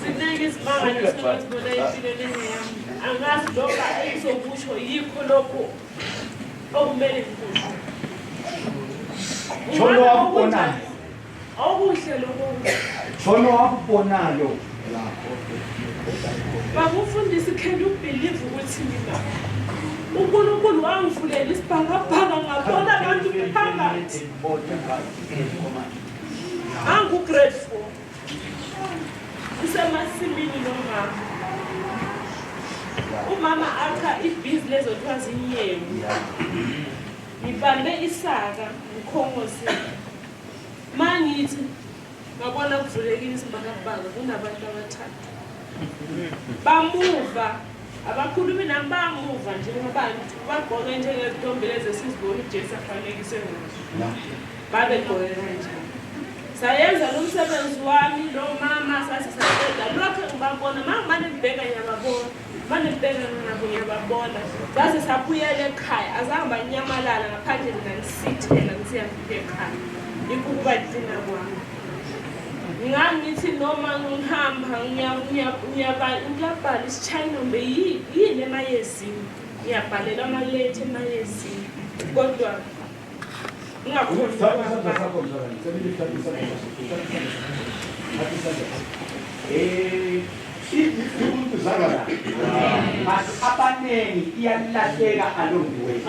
Ziningi izimangaliso engazibona empilweni yami. Angazi noma engizokusho yikho lokhu okumele ngikusho. Shono wakubonayo. Okuhle lokho. Shono wakubonayo. Baba umfundisi, can you believe ukuthi mina uNkulunkulu wangivulela isibhakabhaka, ngabona abantu phakathi? Angu-grade 4, kusemasimini nomama. Umama akha ibhizi lezo kuthiwa zinyewu. Ngibambe isaka, ngikhongozile. Ma ngithi ngabona kuvulekile isibhakabhaka, kunabantu abathathu bamuva, abakhulumi nami, bamuva njengabantu bagqoke njengezithombe lezi esizibona uJesu afanekiswe ngazo, babegqoke kanjalo. Sayenza lo msebenzi wami lo mama, saze saqeda. Lokho ngibabona, ma ngimane ngibheka ngiyababona, mane ngibheka nabo ngiyababona, saze sabuyela ekhaya. Azange banyamalala ngaphandle, mina ngisithela ngisiyafika ekhaya. Yikho ukuba-clean kwami. Ngangithi noma ngihamba ngiyabhala isichayinombe yini emayezini, ngiyabhalela amaletha emayezini, kodwa ngingakhoni. Thatha isandla sakho, mzalwane. Ngicela uthathe isandla sakho. Thatha isandla sakho. Thatha isandla sakho. Umuntu uzalwa. But abanengi iyalahleka along the way.